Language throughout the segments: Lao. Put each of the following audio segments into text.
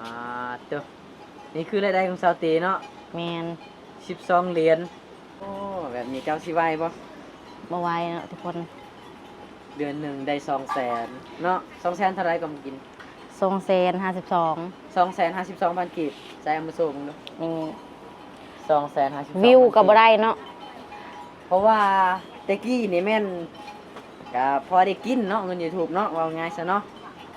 ອ່າ ໂຕ ນີ້ຄືລາຍໄດ້ຂອງສາວຕີເນາະ. ແມ່ນ ສິບສອງຫຼຽນ. ໂອ້ ແບບນີ້ເຈົ້າຊິໄຫວບໍ່? ບໍ່ໄຫວເນາະທຸກຄົນ. ເດືອນໜຶ່ງໄດ້ສອງແສນເນາະ. ສອງແສນເທົ່າໃດກໍມາກິນ? ສອງແສນຫ້າສິບສອງ ສອງແສນຫ້າສິບສອງພັນກີບ. ໃສ່ເອົາມາໂຊເບິ່ງດູ. ນີ້ ສອງແສນຫ້າສິບສອງ ວິວກໍບໍ່ໄດ້ເນາະ. ເພາະວ່າແຕ່ກີ້ນີ້ແມ່ນ ກະພໍໄດ້ກິນເນາະ ເງິນຢູທູບເນາະ ເວົ້າງ່າຍຊະເນາະ.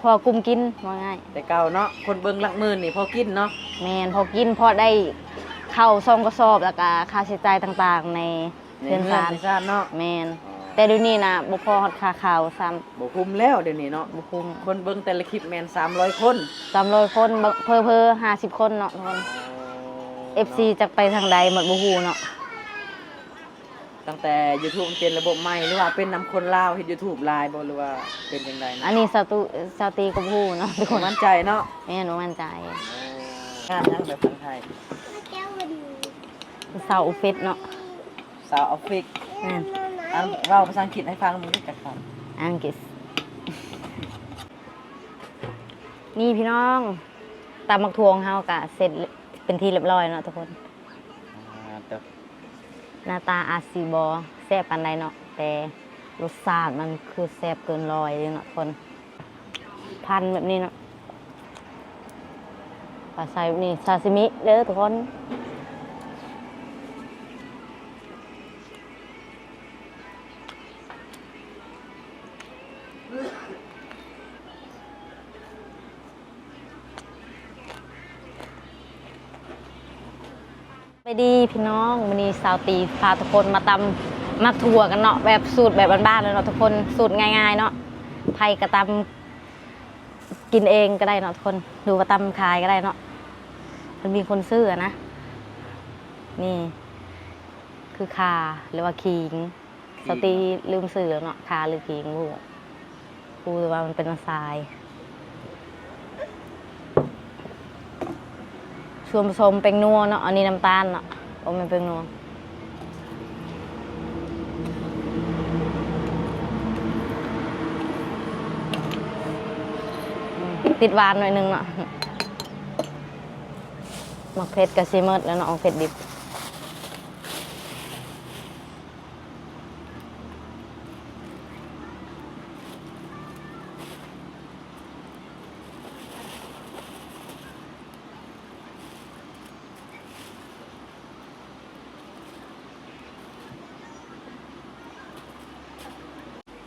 ພໍກຸມກິນ ເວົ້າງ່າຍ ແຕ່ເກົ່າເນາະ ຄົນເບິ່ງຫຼັກໝື່ນນີ້ພໍກິນເນາະ. ແມ່ນ ພໍກິນ ພໍໄດ້ເຂົ້າສອງກະສອບ ແລ້ວກະຄ່າໃຊ້ຈ່າຍຕ່າງໆໃນ ໃນເຮືອນຊານເນາະ. ແມ່ນ ອໍ ແຕ່ດຽວນີ້ນະບໍ່ພໍຮອດຄ່າເຂົ້າຊ້ຳ. ບໍ່ຄຸ້ມແລ້ວດຽວນີ້ເນາະ. ບໍ່ຄຸ້ມ ຄົນເບິ່ງແຕ່ລະຄລິບແມ່ນສາມຮ້ອຍຄົນ ສາມຮ້ອຍຄົນ ເຜີໆຫ້າສິບຄົນເນາະທຸກຄົນ. ອໍ ເອັຟຊີ ເນາະ ຈັກໄປທາງໃດໝົດບໍ່ຮູ້ເນາະ. ຕັ້ງແຕ່ຢູທູບເປັນລະບົບໃໝ່ ຫຼືວ່າເປັນນຳຄົນລາວເຮັດຢູທູບຫຼາຍບໍ່ ຫຼືວ່າເປັນຈັ່ງໃດນະ? ອັນນີ້ສາວຕູ ສາວຕີກໍບໍ່ຮູ້ເນາະທຸກຄົນ. ບໍ່ໝັ້ນໃຈເນາະ. ແມ່ນ ບໍ່ໝັ້ນໃຈ. ໂອ້ ງານຫຍັງແບບຝັ່ງໄທ? ຊາວອອຟຟິດເນາະ. ຊາວອອຟຟິດ. ແມ່ນ ອັນ ເວົ້າພາສາອັງກິດໃຫ້ຟັງເບິ່ງຈັກຄຳ. ອັງກິດ. ນີ້ພີ່ນ້ອງ ຕຳໝາກຖົ່ວຂອງເຮົາກະເສັດເປັນທີ່ລຽບຮ້ອຍເນາະທຸກຄົນ. ອ່າ ເຕີບ ໜ້າຕາອາດຊິບໍ່ແຊບປານໃດເນາະ ແຕ່ລົດຊາດມັນຄືແຊບເກີນຮ້ອຍເລີຍເນາະທຸກຄົນ. ພັນແບບນີ້ເນາະ ປາໄຊແບບນີ້ ຊາຊິມິເດີທຸກຄົນ. ສະບາຍດີພີ່ນ້ອງ ມື້ນີ້ສາວຕີພາທຸກຄົນມາຕຳໝາກຖົ່ວກັນເນາະ ແບບສູດແບບບ້ານໆເລີຍເນາະທຸກຄົນ ສູດງ່າຍໆເນາະ. ໃຜກະຕຳກິນເອງກະໄດ້ເນາະທຸກຄົນ ຫຼືວ່າຕຳຂາຍກະໄດ້ເນາະ ມັນມີຄົນຊື້ອະນະ. ນີ້ຄືຂ່າ ຫຼືວ່າຂີງ ສາວຕີລືມຊື່ແລ້ວເນາະ ຂ່າຫຼືຂີງບໍ່ຮູ້ ຮູ້ແຕ່ວ່າມັນເປັນຊາຍ. ສ່ວນປະສົມແປ້ງນົວເນາະ ອັນນີ້ນ້ຳຕານເນາະ ບໍ່ແມ່ນແປ້ງນົວ. ອືມ ຕິດຫວານໜ້ອຍໜຶ່ງເນາະ ໝາກເຜັດກະຊິໝົດແລ້ວເນາະ ໝາກເຜັດດິບ.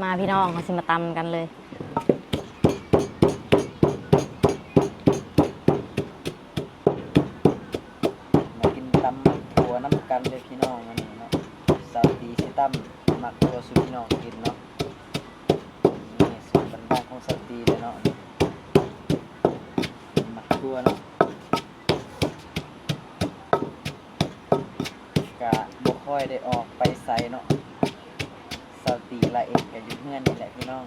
ມາພີ່ນ້ອງ ເຮົາຊິມາຕຳກັນເລີຍ. ມາກິນຕຳໝາກຖົ່ວນຳກັນເດີພີ່ນ້ອງ ມື້ນີ້ເນາະ ສາວຕີຊິຕຳໝາກຖົ່ວສູ່ພີ່ນ້ອງກິນເນາະ. ນີ້ສູດບ້ານໆຂອງສາວຕີເລີຍເນາະ ໝາກຖົ່ວເນາະ. ກະບໍ່ຄ່ອຍໄດ້ອອກໄປໃສເນາະ ສາວຕີລາເອງກະຢູ່ເຮືອນນີ້ແຫຼະພີ່ນ້ອງ.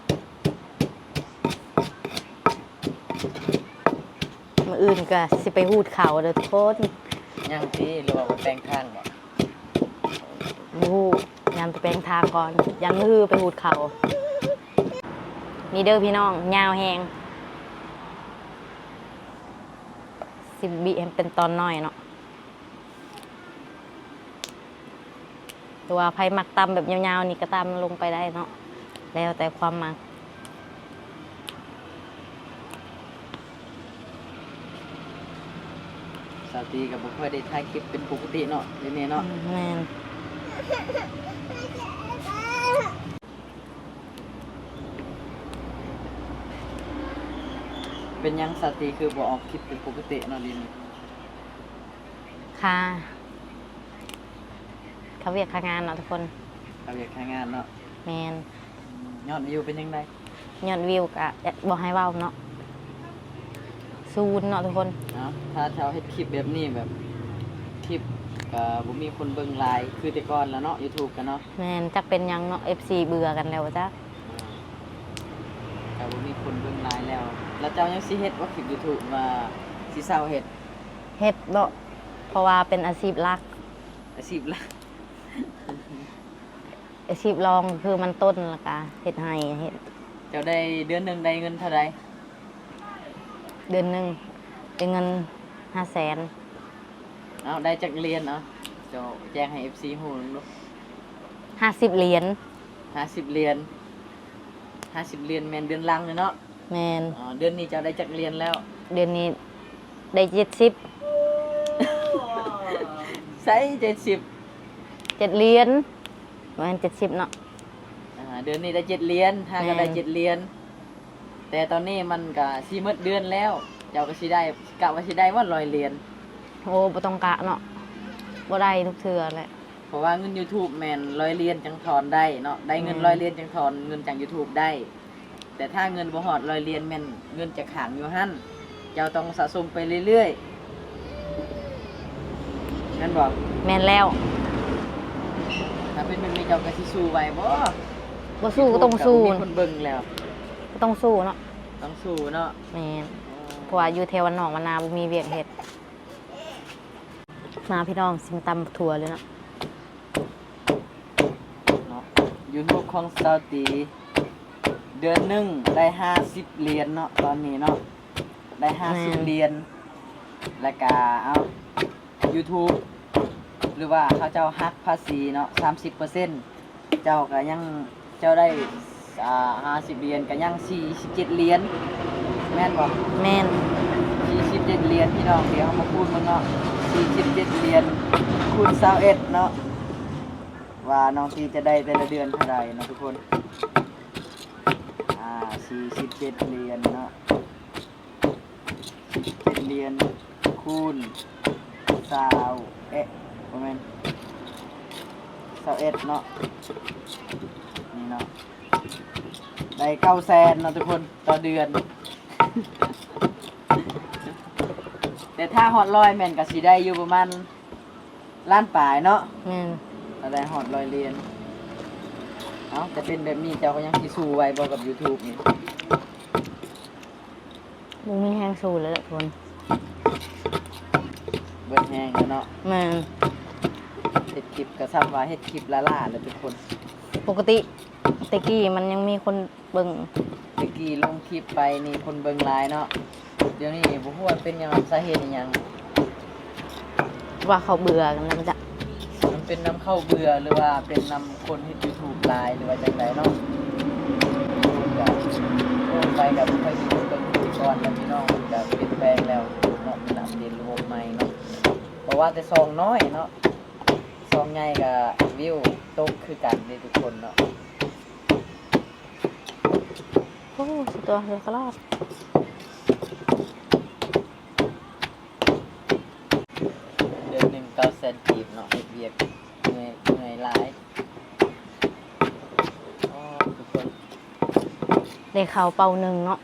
ມື້ອື່ນກະຊິໄປຫູດເຂົ້າເດີທຸກຄົນ. ຍັງຕິ ຫຼືວ່າໄປແປງທາງບໍ? ບໍ່ຮູ້ ຍັງໄປແປງທາງກ່ອນ ຍັງຮືໄປຫູດເຂົ້າ. ນີ້ເດີພີ່ນ້ອງ ຍາວແຮງ ຊິບິໃຫ້ເປັນຕອນນ້ອຍເນາະ. ຫຼືວ່າໃຜມັກຕຳແບບຍາວໆນີ້ກະຕຳລົງໄປໄດ້ເນາະ ແລ້ວແຕ່ຄວາມມັກ. ສາວຕີກະບໍ່ຄ່ອຍໄດ້ຖ່າຍຄລິບເປັນປົກກະຕິເນາະ ດຽວນີ້ເນາະ. ອືມ ແມ່ນ. ເປັນຫຍັງສາວຕີຄືບໍ່ອອກຄລິບເປັນປົກກະຕິເນາະ ດຽວນີ້? ຄ່າ ຄ່າວຽກຄ່າງານເນາະທຸກຄົນ. ຄ່າວຽກຄ່າງານເນາະ. ແມ່ນ. ອືມ ຍອດວິວເປັນຈັ່ງໃດ? ຍອດວິວກະບໍ່ໃຫ້ເວົ້າເນາະ ສູນເນາະທຸກຄົນ. ເອົາ ຖ້າເຈົ້າເຮັດຄລິບແບບນີ້ ແບບຄລິບກະບໍ່ມີຄົນເບິ່ງຫຼາຍຄືແຕ່ກ່ອນລະເນາະ ຢູທູບກະເນາະ. ແມ່ນ ຈັກເປັນຫຍັງເນາະ ເອັຟຊີເບື່ອກັນແລ້ວບໍ່ຈັກ. ກະບໍ່ມີຄົນເບິ່ງຫຼາຍແລ້ວ ລະເຈົ້າຍັງຊິເຮັດບໍ່ຄລິບຢູທູບ ຫຼືວ່າຊິເຊົາເຮັດ? ເຮັດເນາະ ເພາະວ່າເປັນອາຊີບຫຼັກ. ອາຊີບຫຼັກ. ອາຊີບລອງຄືມັນຕົ້ນ ລະກະເຮັດໄຮ່ເຮັດ. ເຈົ້າໄດ້ເດືອນໜຶ່ງໄດ້ເງິນເທົ່າໃດ? ເດືອນໜຶ່ງ ໄດ້ເງິນຫ້າແສນ. ເອົາ ໄດ້ຈັກຫຼຽນ? ເອົາ ເຈົ້າແຈ້ງໃຫ້ເອັຟຊີຮູ້ນຳດູ. ຫ້າສິບຫຼຽນ. ຫ້າສິບຫຼຽນ. ຫ້າສິບຫຼຽນແມ່ນເດືອນຫຼັງເນາະ? ແມ່ນ. ອໍ ເດືອນນີ້ເຈົ້າໄດ້ຈັກຫຼຽນແລ້ວ? ເດືອນນີ້ໄດ້ເຈັດສິບ. ໃສເຈັດສິບ? ເຈັດຫຼຽນ. ບໍ່ແມ່ນເຈັດສິບເນາະ. ອ່າ ເດືອນນີ້ໄດ້ເຈັດຫຼຽນ, ຫາກໍໄດ້ເຈັດຫຼຽນ. ແມ່ນ. ແຕ່ຕອນນີ້ມັນກໍຊິໝົດເດືອນແລ້ວ, ເຈົ້າກໍຊິໄດ້, ກະວ່າຊິໄດ້ບໍ່ຮ້ອຍຫຼຽນ? ໂອ້ ບໍ່ຕ້ອງກະເນາະ, ບໍ່ໄດ້ທຸກເທື່ອແຫຼະ. ເພາະວ່າເງິນຢູທູບແມ່ນຮ້ອຍຫຼຽນຈັ່ງຖອນໄດ້ເນາະ, ໄດ້ເງິນ ແມ່ນ ຮ້ອຍຫຼຽນຈັ່ງຖອນເງິນຈາກຢູທູບໄດ້. ແຕ່ຖ້າເງິນບໍ່ຮອດຮ້ອຍຫຼຽນ ແມ່ນເງິນຈະຄ້າງຢູ່ຫັ້ນ, ເຈົ້າຕ້ອງສະສົມໄປເລື້ອຍໆ ແມ່ນບໍ່? ແມ່ນແລ້ວ. ຖ້າເປັນແບບນີ້ເຈົ້າກໍຊິສູ້ໄຫວບໍ່? ບໍ່ສູ້ກໍຕ້ອງສູ້. ມີຄົນເບິ່ງແລ້ວ ກໍຕ້ອງສູ້ເນາະ. ຕ້ອງສູ້ເນາະ. ແມ່ນ. ອໍ ເພາະວ່າຢູ່ແຖວບ້ານນອກບ້ານນາບໍ່ມີວຽກເຮັດ. ມາພີ່ນ້ອງ ຊິມາຕຳບັກຖົ່ວເລີຍເນາະ. ເນາະ ຢູທູບຂອງສາວຕີ ເດືອນໜຶ່ງໄດ້ຫ້າສິບຫຼຽນເນາະ ຕອນນີ້ເນາະ ໄດ້ຫ້າສິບ ແມ່ນ ຫຼຽນ. ແລ້ວກະ ເອົາ ຢູທູບ ຫຼືວ່າເຂົາເຈົ້າຫັກພາສີເນາະ ສາມສິບເປີເຊັນ ເຈົ້າກະຍັງ ເຈົ້າໄດ້ ອ່າ ຫ້າສິບຫຼຽນ ກະຍັງສີ່ສິບເຈັດຫຼຽນ ແມ່ນບໍ່? ແມ່ນ. ສີ່ສິບເຈັດຫຼຽນ ພີ່ນ້ອງ, ດຽວເຮົາມາຄູນເບິ່ງເນາະ ສີ່ສິບເຈັດຫຼຽນ ຄູນຊາວເອັດເນາະ ວ່ານ້ອງຕີຈະໄດ້ແຕ່ລະເດືອນເທົ່າໃດເນາະທຸກຄົນ. ອ່າ ສີ່ສິບເຈັດຫຼຽນເນາະ. ເຈັດຫຼຽນຄູນຊາວເອັດ ບໍ່ແມ່ນ ຊາວເອັດເນາະ ນີ້ເນາະ ໄດ້ເກົ້າແສນເນາະທຸກຄົນ ຕໍ່ເດືອນ. ແຕ່ຖ້າຮອດຮ້ອຍແມ່ນກໍຊິໄດ້ຢູ່ປະມານລ້ານປາຍເນາະ. ແມ່ນ. ຖ້າໄດ້ຮອດຮ້ອຍຫຼຽນ. ເອົ້າ ແຕ່ເປັນແບບນີ້ເຈົ້າກໍຍັງຊິສູ້ໄຫວບໍ່ກັບຢູທູບນີ້? ບໍ່ມີແຮງສູ້ແລ້ວແຫຼະທຸກຄົນ ເບິດແຮງແລ້ວເນາະ. ແມ່ນ. ເຮັດຄລິບກໍສ່ຳວ່າເຮັດຄລິບລ້າໆແລ້ວທຸກຄົນ. ປົກກະຕິແຕ່ກີ້ມັນຍັງມີຄົນເບິ່ງ ແຕ່ກີ້ລົງຄລິບໄປນີ້ຄົນເບິ່ງຫຼາຍເນາະ. ດຽວນີ້ບໍ່ຮູ້ວ່າເປັນຫຍັງ ສາເຫດອີ່ຫຍັງ ວ່າເຂົາເບື່ອກັນແລ້ວບໍ່ຈັກ. ມັນເປັນນຳເຂົາເບື່ອ ຫຼືວ່າເປັນນຳຄົນເຮັດຢູທູບຫຼາຍ ຫຼືວ່າຈັ່ງໃດເນາະ. ລງໄປກໍບໍ່ຄ່ອຍມີຄົນເບິ່ງຄືກ່ອນແລ້ວ ພີ່ນ້ອງ. ມັນກໍປ່ຽນແປງແລ້ວເນາະ ເປັນອັບເດດລະບົບໃໝ່ເນາະ. ບໍ່ວ່າແຕ່ຊ່ອງນ້ອຍເນາະ ຊ່ອງໃຫຍ່ກໍວິວຕົກຄືກັນເດ້ທຸກຄົນເນາະ. ໂອ້ ສຸດຍອດເລີຍຕະຫຼອດ. ເດືອນໜຶ່ງເກົ້າແສນກີບເນາະ ເຮັດວຽກເມື່ອຍ ເມື່ອຍຫຼາຍ. ອໍ ທຸກຄົນ ໄດ້ເຂົ້າເປົ້າໜຶ່ງເນາະ.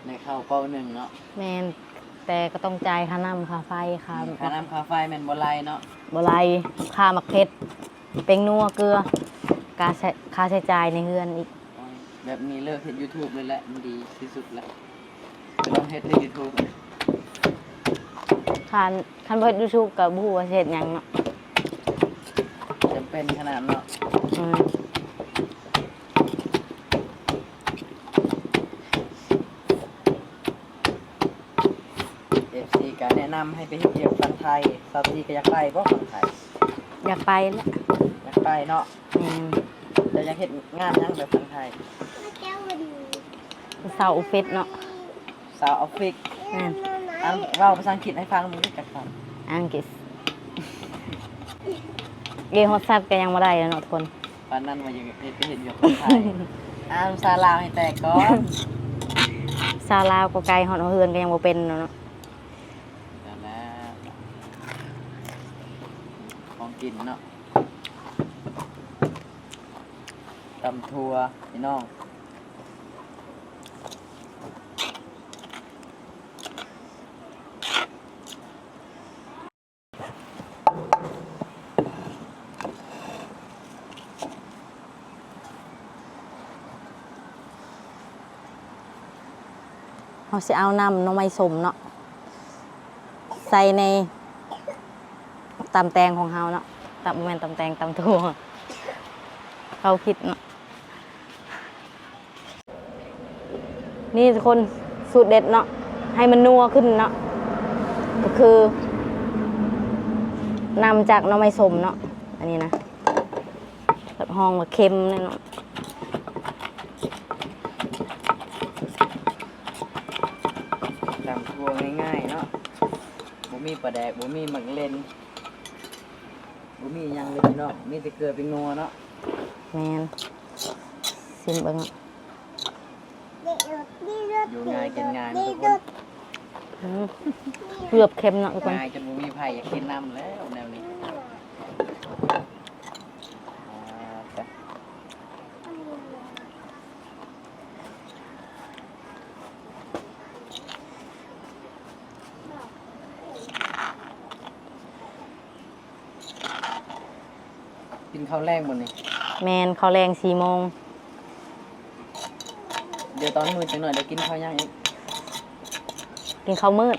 ໄດ້ເຂົ້າເປົ້າໜຶ່ງເນາະ. ແມ່ນ. ແຕ່ກໍຕ້ອງຈ່າຍຄ່ານ້ຳຄ່າໄຟ ຄ່າ ອືມ ຄ່ານ້ຳຄ່າໄຟແມ່ນບໍ່ໄລ່ເນາະ. ບໍ່ໄລ່. ຄ່າໝາກເຜັດ ແປ້ງນົວ ເກືອ ກາໃຊ້ ຄ່າໃຊ້ຈ່າຍໃນເຮືອນອີກ. ໂອ້ຍ ແບບນີ້ເລີກເຮັດຢູທູບເລີຍແຫຼະ ມັນດີທີ່ສຸດແລ້ວ. ໄປລອງເຮັດເລີຍຢູທູບ. ຄັນ ຄັນບໍ່ເຮັດຢູທູບກໍບໍ່ຮູ້ວ່າຊິເຮັດຫຍັງເນາະ. ຈຳເປັນຂະໜາດເນາະ. ອືມ. ເອັຟຊີກໍແນະນຳໃຫ້ໄປເຮັດວຽກຝັ່ງໄທ. ສາວຕີກໍຢາກໄປບໍ່ຝັ່ງໄທ? ຢາກໄປແຫຼະ. ຢາກໄປເນາະ. ອືມ. ເຈົ້າຢາກເຮັດງານຫຍັງແບບຝັ່ງໄທ? ເຊົາອອບຟິດເນາະ. ເຊົາອອບຟິດ. ແມ່ນ. ອັນ ເວົ້າພາສາອັງກິດໃຫ້ຟັງເບິ່ງຈັກຄຳ. ອັງກິດ. ເກຮອດສັດກໍຍັງບໍ່ໄດ້ເນາະທຸກຄົນ. ປານນັ້ນວ່າຢາກເຮັດ ໄປເຮັດວຽກໄທ. ອ່ານພາສາລາວໃຫ້ແຕກກ່ອນ. ພາສາລາວກໍໄກ ຮອດເຮືອນກໍຍັງບໍ່ເປັນເນາະ. ນັ້ນແຫຼະ ຂອງກິນເນາະ ຕຳຖົ່ວ ພີ່ນ້ອງ. ເຮົາຊິເອົານ້ຳໜໍ່ໄມ້ສົ້ມເນາະ ໃສ່ໃນຕຳແຕງຂອງເຮົາເນາະ. ຕຳ ບໍ່ແມ່ນຕຳແຕງ ຕຳຖົ່ວ ເວົ້າຜິດເນາະ. ນີ້ທຸກຄົນ ສູດເດັດເນາະ ໃຫ້ມັນນົວຂຶ້ນເນາະ. ກໍຄືນ້ຳຈາກໜໍ່ໄມ້ສົ້ມເນາະ ອັນນີ້ນະ ຮັບຮອງວ່າເຄັມແນ່ນອນ. ຕຳທົ່ວງ່າຍໆເນາະ ບໍ່ມີປາແດກ ບໍ່ມີໝາກເລັ່ນ ບໍ່ມີຫຍັງເລີຍພີ່ນ້ອງ ມີແຕ່ເກືອແປ້ງນົວເນາະ. ແມ່ນ ຊີມເບິ່ງ. ຢູ່ງ່າຍກິນງ່າຍເນາະທຸກຄົນ. ອືມ ເກືອບເຄັມເນາະທຸກຄົນ ງ່າຍຈົນບໍ່ມີໃຜຢາກກິນນຳແລ້ວແນວນີ້. ອ່າ ກິນເຂົ້າແລງບໍ່ນີ້? ແມ່ນ ເຂົ້າແລງສີ່ໂມງ. ດຽວຕອນມືດຈັກໜ້ອຍໄດ້ກິນເຂົ້າຫຍັງອີກ? ກິນເຂົ້າມືດ.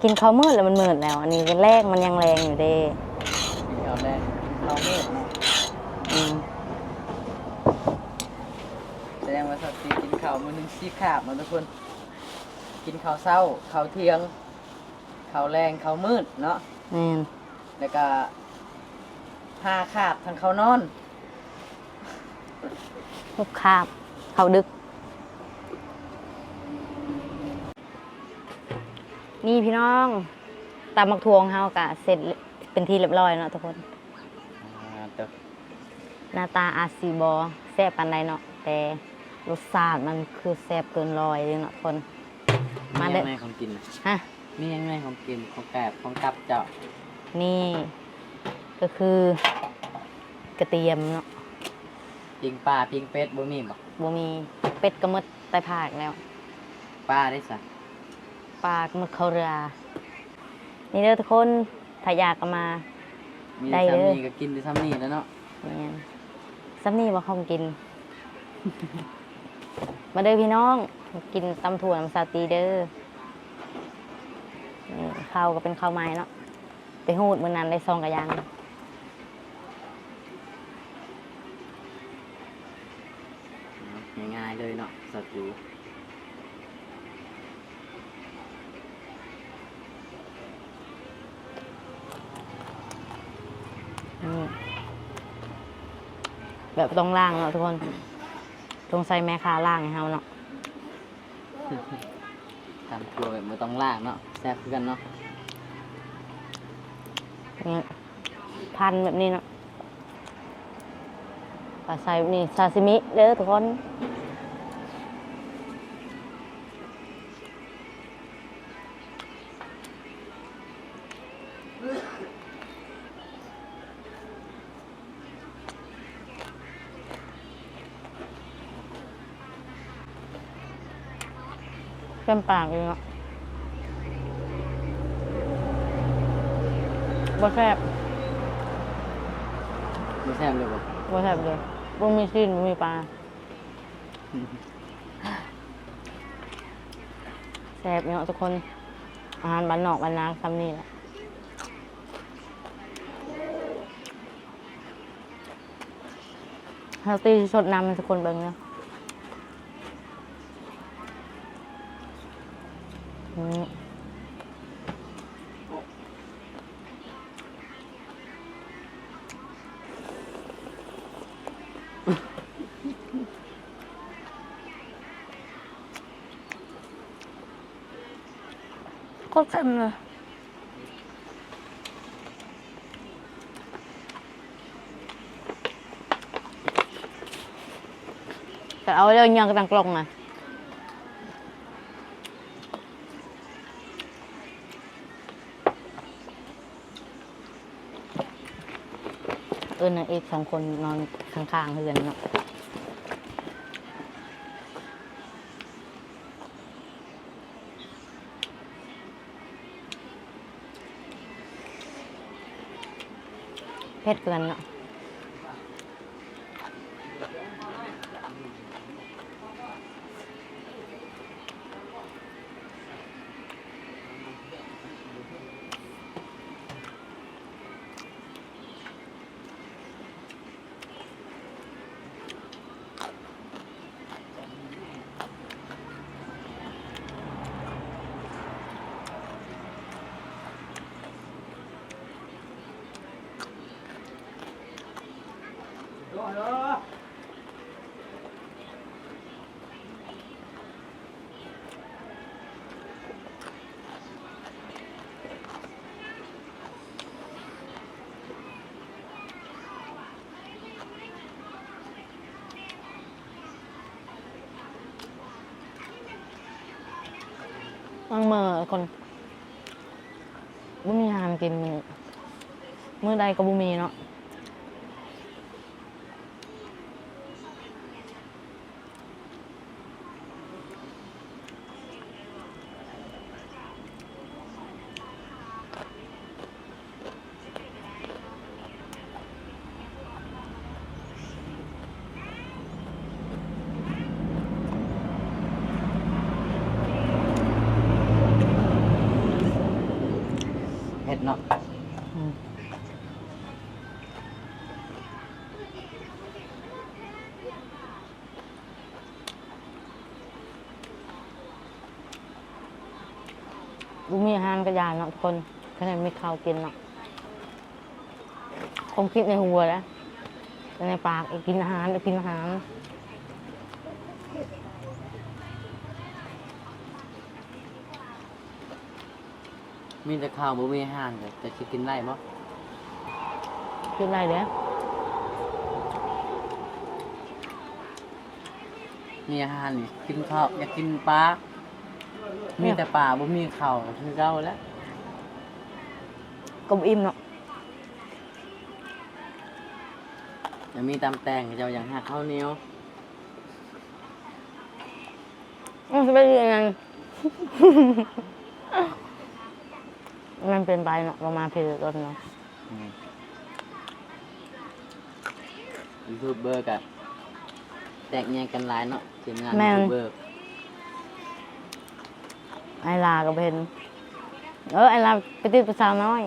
ກິນເຂົ້າມືດແລ້ວມັນມືດແລ້ວ ອັນນີ້ແລງມັນຍັງແລງຢູ່ເດ້. ກິນເຂົ້າແລງ ກິນເຂົ້າມືດເນາະ. ອືມ ສະແດງວ່າສັກສີກິນເຂົ້າມື້ໜຶ່ງສີ່ຄາບເນາະທຸກຄົນ ກິນເຂົ້າເຊົ້າ ເຂົ້າທ່ຽງ ເຂົ້າແລງ ເຂົ້າມືດເນາະ. ແມ່ນ ແລ້ວກະຫ້າຄາບທັງເຂົ້ານອນ ຫົກຄາບເຂົ້າດຶກ. ນີ້ພີ່ນ້ອງ ຕຳໝາກຖົ່ວຂອງເຮົາກະເສັດເປັນທີ່ຮຽບຮ້ອຍເນາະທຸກຄົນ. ອ່າ ເຕີ ໜ້າຕາອາດຊິບໍ່ແຊບປານໃດເນາະ ແຕ່ລົດຊາດມັນຄືແຊບເກີນຮ້ອຍເລີຍເນາະທຸກຄົນ. ມາເດີ ມີຫຍັງແດ່ຂອງກິນນະ? ຮະ? ມີຫຍັງແດ່ຂອງກິນ ຂອງແກບ ຂອງກັບເຈົ້າ? ນີ້ກໍຄືກະຕຽມເນາະ. ປີ້ງປາ ປີ້ງເປັດ ບໍ່ມີບໍ່? ບໍ່ມີ ເປັດກໍໝົດໃຕ້ພາກແລ້ວ. ປາເດ້ຊະ? ປາກໍໝົດເຂົ້າເຮືອ. ນີ້ເດີທຸກຄົນ ຖ້າຢາກກໍມາ ມີ ໄດ້ເດີ ສ່ຳນີ້ກໍກິນໄດ້ສ່ຳນີ້ແຫຼະເນາະ. ແມ່ນ ສ່ຳນີ້ບໍ່ຂອງກິນ. ມາເດີພີ່ນ້ອງ ມາກິນຕຳຖົ່ວນຳສາວຕີເດີ. ນີ້ເຂົ້າກໍເປັນເຂົ້າໃໝ່ເນາະ ໄປຮູດມື້ນັ້ນໄດ້ສອງກະຢ່າງ. ງ່າຍໆເລີຍເນາະ ສາວຕີ. ນີ້ ແບບບໍ່ຕ້ອງລ້າງເນາະທຸກຄົນ ສົງໄສແມ່ຄ້າລ້າງໃຫ້ເຮົາເນາະ. ຕຳຖົ່ວແບບບໍ່ຕ້ອງລ້າງເນາະ ແຊບຄືກັນເນາະ. ນີ້ ພັນແບບນີ້ເນາະ ກໍໃສ່ແບບນີ້ ຊາຊິມິເດີທຸກຄົນ. ເຕັມປາກຢູ່ເນາະ ບໍ່ແຊບ. ບໍ່ແຊບເລີຍບໍ່? ບໍ່ແຊບເລີຍ ບໍ່ມີຊີ້ນ ບໍ່ມີປາ. ແຊບເນາະທຸກຄົນ ອາຫານບ້ານນອກບ້ານນາສ່ຳນີ້ແຫຼະ. ເຮົາຕີຊິຊົດນ້ຳໃຫ້ທຸກຄົນເບິ່ງເດີ. ອືມ ໂຄດເຄັມເລີຍ. ແຕ່ເອົາແລ້ວຍັງຕັ້ງກ້ອງນະ. ເອີ້ນນາງເອກສອງຄົນນອນຂ້າງໆເຮືອນເນາະ. ເຜັດຄືກັນເນາະ. ອ ບາງມື້ຄົນບໍ່ມີອາຫານກິນ ມື້ໃດກໍບໍ່ມີເນາະ. ເຜັດເນາະ. ອືມ ບໍ່ມີອາຫານກໍຢ່າເນາະທຸກຄົນ, ຂະໜາດມີເຂົ້າກິນເນາະ, ຄວາມຄິດໃນຫົວແຫຼະ, ແຕ່ໃນປາກ ຢາກກິນອາຫານ ຢາກກິນອາຫານ. ມີແຕ່ເຂົ້າ ບໍ່ມີອາຫານ ເຈົ້າຊິກິນໄດ້ບໍ່? ກິນໄດ້ເດ້. ມີອາຫານນີ້ ກິນເຂົ້າ ຢາກກິນປາ, ມີແຕ່ປາ ບໍ່ມີເຂົ້າ ກໍຄືເກົ່າແຫຼະ, ກໍບໍ່ອີ່ມເນາະ. ຍັງມີຕຳແຕງ ເຈົ້າຍັງຫາເຂົ້າໜຽວ. ອືມ ສະບາຍດີນາງ. ມັນເປັນໄປເນາະ ບໍ່ມາພີ້ດົນເນາະ. ອືມ ຢູທູບເບີກະແຕກແຍກກັນຫຼາຍເນາະ ທີມງານ ແມ່ນ ຢູທູບເບີ. ໄອລາກໍເປັນ ເອີ ໄອລາໄປຕິດຜູ້ສາວນ້ອຍ.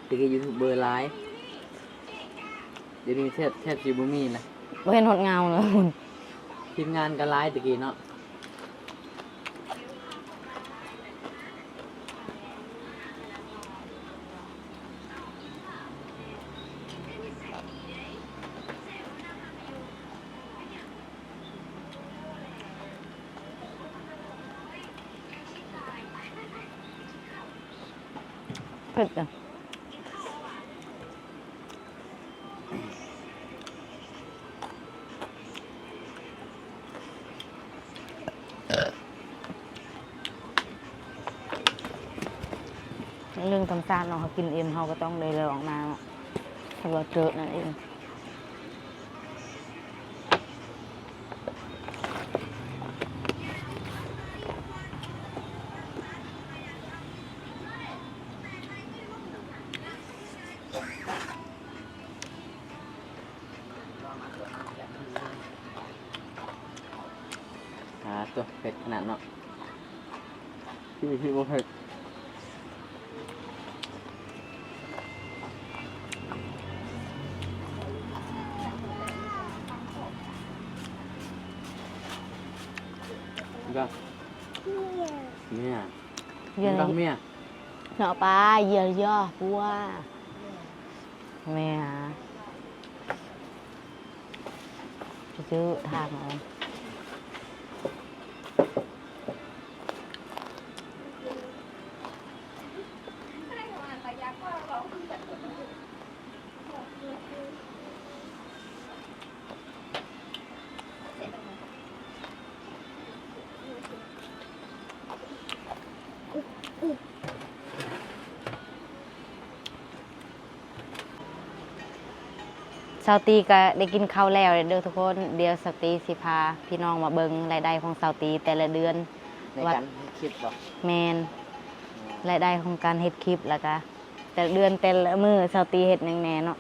ແຕ່ກີ້ຢູທູບເບີຫຼາຍ, ດຽວນີ້ແທບ ແທບຊິບໍ່ມີລະ, ບໍ່ເຫັນຮອດເງົາເລີຍ. ທີມງານກໍຫຼາຍແຕ່ກີ້ເນາະ. ເຜັດນະ. ເລື່ອງທຳຊາດເນາະ, ເຮົາກິນອີ່ມ ເຮົາກໍຕ້ອງໄດ້ລອງມາເນາະ, ເພາະວ່າເຈີນັ້ນເອງ. ອ່າ ໂຕ ເຜັດຂະໜາດເນາະ. ທີ່ ທີ່ບໍ່ເຜັດ. ເນາະ ປາ ເຢຍ ເຢຍ ປົວ ແມ່ ໄປຊື້ທາງເອົາ. ສາວຕີກໍໄດ້ກິນເຂົ້າແລ້ວເດີທຸກຄົນ. ດຽວສາວຕີຊິພາພີ່ນ້ອງມາເບິ່ງລາຍໄດ້ຂອງສາວຕີແຕ່ລະເດືອນ ໃນການເຮັດຄລິບບໍ? ແມ່ນ. ອືມ ລາຍໄດ້ຂອງການເຮັດຄລິບ ແລ້ວກະແຕ່ລະເດືອນແຕ່ລະມື້ສາວຕີເຮັດຫຍັງແດ່ເນາະ,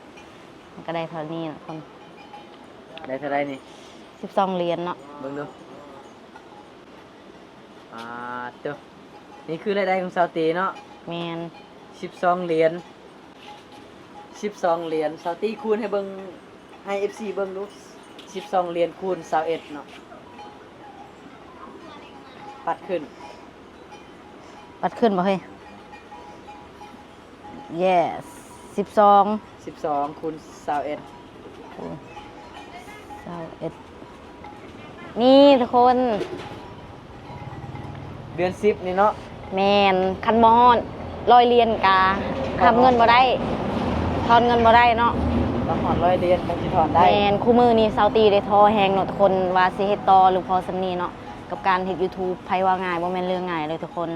ມັນກໍໄດ້ເທົ່ານີ້ເນາະທຸກຄົນ. ໄດ້ເທົ່າໃດນີ້? ສິບສອງຫຼຽນເນາະ. ເບິ່ງດູ. ອ່າ ໂຕ ນີ້ຄືລາຍໄດ້ຂອງສາວຕີເນາະ. ແມ່ນ. ສິບສອງຫຼຽນ ສິບສອງຫຼຽນ. ສາວຕີຄູນໃຫ້ເບິ່ງ ໃຫ້ເອັຟຊີເບິ່ງດູ. ສິບສອງຫຼຽນຄູນຊາວເອັດເນາະ. ປັດຂຶ້ນ ປັດຂຶ້ນບໍ່ເຮີ້ຍ? ເຢສ ສິບສອງ ສິບສອງຄູນຊາວເອັດ ຄູນຊາວເອັດ ນີ້ທຸກຄົນ ເດືອນສິບນີ້ເນາະ. ແມ່ນ. ຄັນບໍ່ຮອດຮ້ອຍຫຼຽນກະຮັບເງິນບໍ່ໄດ້ ຖອນເງິນບໍ່ໄດ້ເນາະ. ຕ້ອງຮອດຮ້ອຍຫຼຽນຈັ່ງຊິຖອນໄດ້. ແມ່ນ. ຄູ່ມື້ນີ້ສາວຕີໄດ້ທໍ້ແຮງເນາະທຸກຄົນ ວ່າຊິເຮັດຕໍ່ຫຼືພໍສ່ຳນີ້ເນາະ. ກັບການເຮັດ YouTube ໃຜວ່າງ່າຍ ບໍ່ແມ່ນເລື່ອງງ່າຍເລີຍທຸກຄົນ.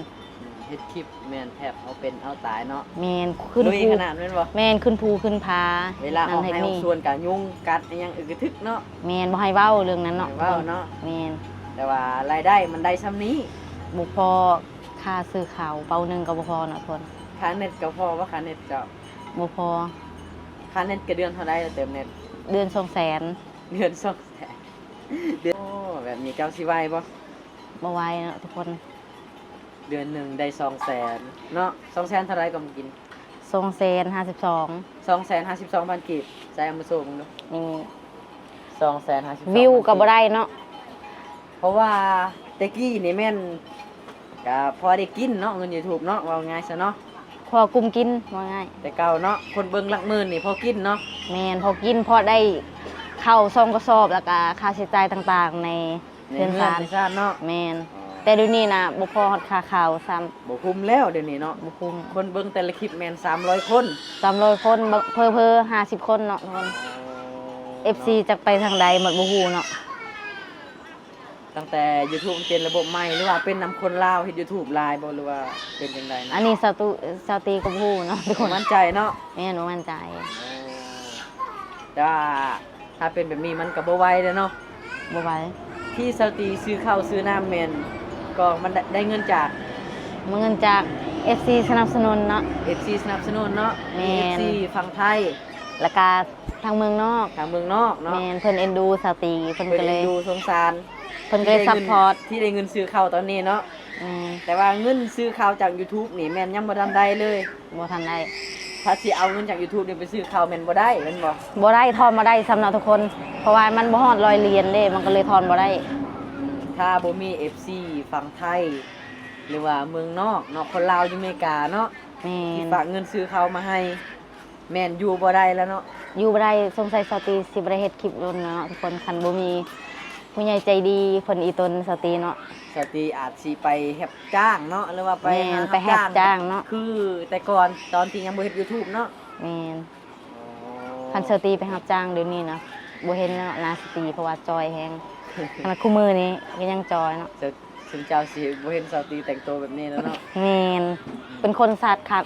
ເຮັດຄລິບແມ່ນແທບເອົາເປັນເອົາຕາຍເນາະ. ແມ່ນ ຂຶ້ນພູ ລຸຍຂະໜາດແມ່ນບໍ່? ແມ່ນ ຂຶ້ນພູຂຶ້ນຜາ. ເວລາອອກໄຮ່ອອກສວນກະຍຸງກັດອີ່ຫຍັງອຶກກະທຶກເນາະ. ແມ່ນ ບໍ່ໃຫ້ເວົ້າເລື່ອງນັ້ນເນາະ. ບໍ່ໃຫ້ເວົ້າເນາະ. ແມ່ນ ແຕ່ວ່າລາຍໄດ້ມັນໄດ້ຊ່ຳນີ້. ບໍ່ພໍຄ່າຊື້ເຂົ້າ ເປົາໜຶ່ງກໍບໍ່ພໍເນາະທຸກຄົນ. ຄ່າເນັດກໍພໍບໍ່? ຄ່າເນັດເຈົ້າ ບໍ່ພໍ. ຄ່າເນັດກະເດືອນເທົ່າໃດລະເຕີມເນັດ? ເດືອນສອງແສນ. ເດືອນສອງແສນ. ເດືອນ ໂອ້ ແບບນີ້ເຈົ້າຊິໄຫວບໍ່? ບໍ່ໄຫວເນາະທຸກຄົນ. ເດືອນໜຶ່ງໄດ້ສອງແສນເນາະ. ສອງແສນເທົ່າໃດກໍມາກິນ? ສອງແສນຫ້າສິບສອງ. ສອງແສນຫ້າສິບສອງພັນກີບ. ໃສ່ເອົາມາໂຊເບິ່ງດູ. ນີ້ ສອງແສນຫ້າສິບສອງ ວິວກໍບໍ່ໄດ້ເນາະ. ເພາະວ່າແຕ່ກີ້ນີ້ແມ່ນກະພໍໄດ້ກິນເນາະ ເງິນ YouTube ເນາະ ເວົ້າງ່າຍຊະເນາະ. ພໍກຸມກິນ ເວົ້າງ່າຍ. ແຕ່ເກົ່າເນາະ ຄົນເບິ່ງຫຼັກໝື່ນນີ້ພໍກິນເນາະ. ແມ່ນ ພໍກິນ ພໍໄດ້ເຂົ້າສອງກະສອບ ແລ້ວກະຄ່າໃຊ້ຈ່າຍຕ່າງໆໃນ ໃນເຮືອນຊານ ໃນຊານເນາະ. ແມ່ນ. ອໍ ແຕ່ດຽວນີ້ນະບໍ່ພໍຮອດຄ່າເຂົ້າຊ້ຳ. ບໍ່ຄຸ້ມແລ້ວດຽວນີ້ເນາະ. ບໍ່ຄຸ້ມ. ຄົນເບິ່ງແຕ່ລະຄລິບແມ່ນສາມຮ້ອຍຄົນ. ສາມຮ້ອຍຄົນ ເຜີໆຫ້າສິບຄົນເນາະທຸກຄົນ. ອໍ ເອັຟຊີ ເນາະ ຈັກໄປທາງໃດໝົດບໍ່ຮູ້ເນາະ. ຕັ້ງແຕ່ YouTube ມັນປ່ຽນລະບົບໃໝ່ ຫຼືວ່າເປັນນຳຄົນລາວເຮັດ YouTube ຫຼາຍບໍ່ ຫຼືວ່າເປັນຈັ່ງໃດນະ? ອັນນີ້ສາວຕູ ສາວຕີກໍບໍ່ຮູ້ເນາະທຸກຄົນ. ບໍ່ໝັ້ນໃຈເນາະ. ແມ່ນ ບໍ່ໝັ້ນໃຈ. ອໍ ແຕ່ວ່າຖ້າເປັນແບບນີ້ມັນກໍບໍ່ໄຫວແລ້ວເນາະ. ບໍ່ໄຫວ. ທີ່ສາວຕີຊື້ເຂົ້າຊື້ນ້ຳແມ່ນກໍມັນໄດ້ ໄດ້ເງິນຈາກ ມີເງິນຈາກເອັຟຊີສະໜັບສະໜູນເນາະ. ເອັຟຊີສະໜັບສະໜູນເນາະ. ແມ່ນ. ເອັຟຊີຝັ່ງໄທ ແລ້ວກະທາງເມືອງນອກ. ທາງເມືອງນອກເນາະ. ແມ່ນ ເພິ່ນເອັນດູສາວຕີ ເພິ່ນກໍເລີຍ ເພິ່ນເອັນດູສົງສານ ເພິ່ນກໍເລີຍຊັບພອດ ທີ່ໄດ້ເງິນຊື້ເຂົ້າຕອນນີ້ເນາະ. ແມ່ນ. ແຕ່ວ່າເງິນຊື້ເຂົ້າຈາກ YouTube ນີ້ແມ່ນຍັງບໍ່ທັນໄດ້ເລີຍ. ບໍ່ທັນໄດ້. ຖ້າຊິເອົາເງິນຈາກ YouTube ນີ້ໄປຊື້ເຂົ້າແມ່ນບໍ່ໄດ້ແມ່ນບໍ່? ບໍ່ໄດ້ ທອນບໍ່ໄດ້ຊ້ຳເນາະທຸກຄົນ ເພາະວ່າມັນບໍ່ຮອດຮ້ອຍຫຼຽນເດ້ ມັນກໍເລີຍທອນບໍ່ໄດ້. ຖ້າບໍ່ມີເອັຟຊີຝັ່ງໄທ ຫຼືວ່າເມືອງນອກເນາະ ຄົນລາວຢູ່ເມກາເນາະ ແມ່ນ ທີ່ຝາກເງິນຊື້ເຂົ້າມາໃຫ້ ແມ່ນຢູ່ບໍ່ໄດ້ແລ້ວເນາະ. ຢູ່ບໍ່ໄດ້. ສົງໄສສາວຕີຊິບໍ່ໄດ້ເຮັດຄລິບດົນແລ້ວເນາະທຸກຄົນ ຄັນບໍ່ມີຜູ້ໃຫຍ່ໃຈດີເພິ່ນອີ່ຕົນສາວຕີເນາະ. ສາວຕີອາດຊິໄປຮັບຈ້າງເນາະ ຫຼືວ່າໄປ ແມ່ນ ຫາ ໄປຮັບຈ້າງເນາະ ຄືແຕ່ກ່ອນຕອນທີ່ຍັງບໍ່ເຮັດ YouTube ເນາະ. ແມ່ນ. ອໍ ຄັນສາວຕີໄປຮັບຈ້າງດຽວນີ້ນະ ບໍ່ເຫັນແລ້ວໜ້າສາວຕີ ເພາະວ່າຈ່ອຍແຮງ. ຂະໜາດຄູ່ມື້ນີ້ກໍຍັງຈ່ອຍເນາະ. ເຈົ້າ ເຈົ້າຊິບໍ່ເຫັນສາວຕີແຕ່ງໂຕແບບນີ້ແລ້ວເນາະ. ແມ່ນ. ເປັນຄົນຂາດ ຂາດ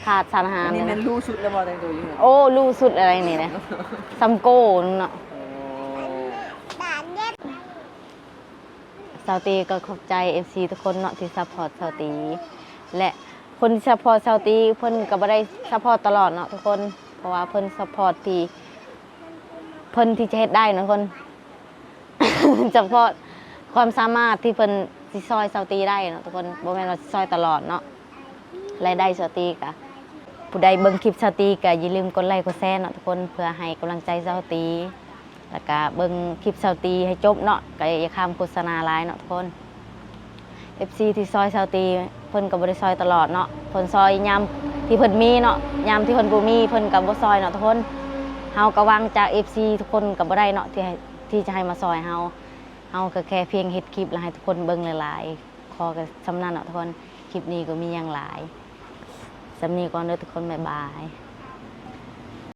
ຂາດສານອາຫານ. ອັນນີ້ແມ່ນຫຼູ່ສຸດແລ້ວບໍ່ ແຕ່ງໂຕຢູ່ເຮືອນ? ໂອ້ ຫຼູ່ສຸດອະໄລນີ້ນະ ສ່ຳໂກ້ໜຶ່ງເນາະ. ອໍ ສາວຕີກໍຂອບໃຈເອັຟຊີທຸກຄົນເນາະ ທີ່ຊັບພອດສາວຕີ ແລະ ຄົນທີ່ຊັບພອດສາວຕີ ເພິ່ນກໍບໍ່ໄດ້ຊັບພອດຕະຫຼອດເນາະທຸກຄົນ ເພາະວ່າເພິ່ນຊັບພອດທີ່ ເພິ່ນທີ່ຈະເຮັດໄດ້ເນາະທຸກຄົນ. ສະເພາະຄວາມສາມາດທີ່ເພິ່ນຊິຊ່ອຍສາວຕີໄດ້ເນາະທຸກຄົນ ບໍ່ແມ່ນວ່າຊິຊ່ອຍຕະຫຼອດເນາະ. ລາຍໄດ້ສາວຕີກະ ຜູ້ໃດເບິ່ງຄລິບສາວຕີກະຢ່າລືມກົດໄລ້ກົດແຊເນາະທຸກຄົນ ເພື່ອໃຫ້ກຳລັງໃຈສາວຕີ ແລ້ວກະເບິ່ງຄລິບສາວຕີໃຫ້ຈົບເນາະ ກະຢ່າຂ້າມໂຄສະນາຫຼາຍເນາະທຸກຄົນ. ເອັຟຊີທີ່ຊ່ອຍສາວຕີ ເພິ່ນກໍບໍ່ໄດ້ຊ່ອຍຕະຫຼອດເນາະ ເພິ່ນຊ່ອຍຍາມທີ່ເພິ່ນມີເນາະ ຍາມທີ່ເພິ່ນບໍ່ມີ ເພິ່ນກໍບໍ່ຊ່ອຍເນາະທຸກຄົນ. ເຮົາກໍຫວັງຈາກເອັຟຊີທຸກຄົນກໍບໍ່ໄດ້ເນາະ ທີ່ໃຫ້ ທີ່ຈະໃຫ້ມາຊ່ອຍເຮົາ. ເຮົາກໍແຄ່ພຽງເຮັດຄລິບ ແລ້ວໃຫ້ທຸກຄົນເບິ່ງຫຼາຍໆ ຂໍກໍສ່ຳນັ້ນເນາະທຸກຄົນ. ຄລິບນີ້ກໍມີຫຍັງຫຼາຍ ສ່ຳນີ້ກ່ອນເດີທຸກຄົນ ບາຍບາຍ.